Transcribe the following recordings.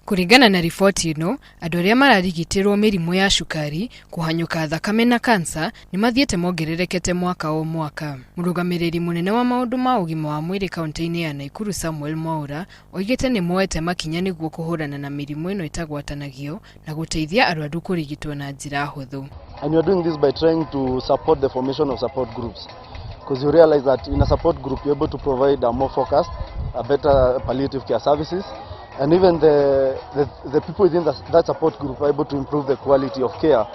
Kũringana na riboti ĩno, andũ arĩa mararigitĩrwo mĩrimũ ya cukari, kũhanyũka thakame na kansa nĩ mathiĩte mongererekete mwaka o mwaka. Mũrũgamĩrĩri mũnene wa maũndũ ma ũgima wa mwĩrĩ kaunti-inĩ ya Naikuru Samuel Mwaura oigĩte nĩ moete makinya nĩguo kũhũrana na mĩrimũ ĩno ĩtagwatanagio na gũteithia arwaru kũrigitwo na njĩra hũthũ. And you're doing this by trying to support the formation of support groups. Because you realize that in a support group, you're able to provide a more focused, a better palliative care services. And even the people within that support group are able to improve the quality of care,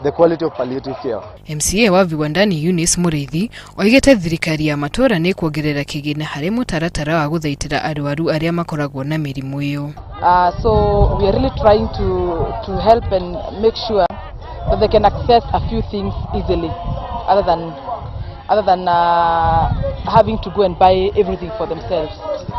the quality of palliative care. MCA wa Viwandani Eunice Mũrĩithi oigĩte thirikari ya matũũra nĩ kuongerera kĩgĩna harĩ mũtaratara wa gũthaitĩra arwaru arĩa makoragwo na mĩrimũ ĩyo. So we are really trying to help and make sure that they can access a few things easily, other than having to go and buy everything for themselves.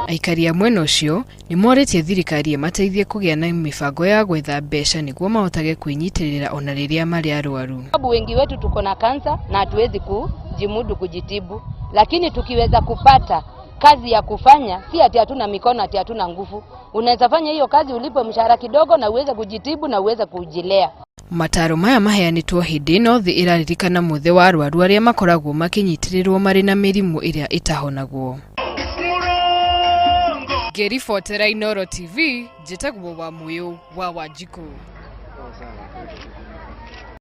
Aikari a mwena ũcio nĩ morĩtie thirikari ĩmateithie kũgĩa na mĩbango ya gwetha mbeca nĩguo mahotage kwĩnyitĩrĩra ona rĩrĩa marĩ arwaru. Sababu wengi wetu tuko na kansa na hatuwezi kujimudu kujitibu, lakini tukiweza kupata kazi ya kufanya, si ati hatuna mikono, ati hatuna nguvu. Unaweza fanya hiyo kazi ulipwe mshahara kidogo na uweze kujitibu na uweze kujilea. Mataro maya maheanĩtwo hĩndĩ ĩno thĩ ĩraririkana mũthĩ wa arwaru arĩa makoragwo makĩnyitĩrĩrwo marĩ na mĩrimũ ĩrĩa ĩtahonagwo. Ngĩribotera Inooro TV, njĩtagwo Wamũyũ wa Wanjikũ.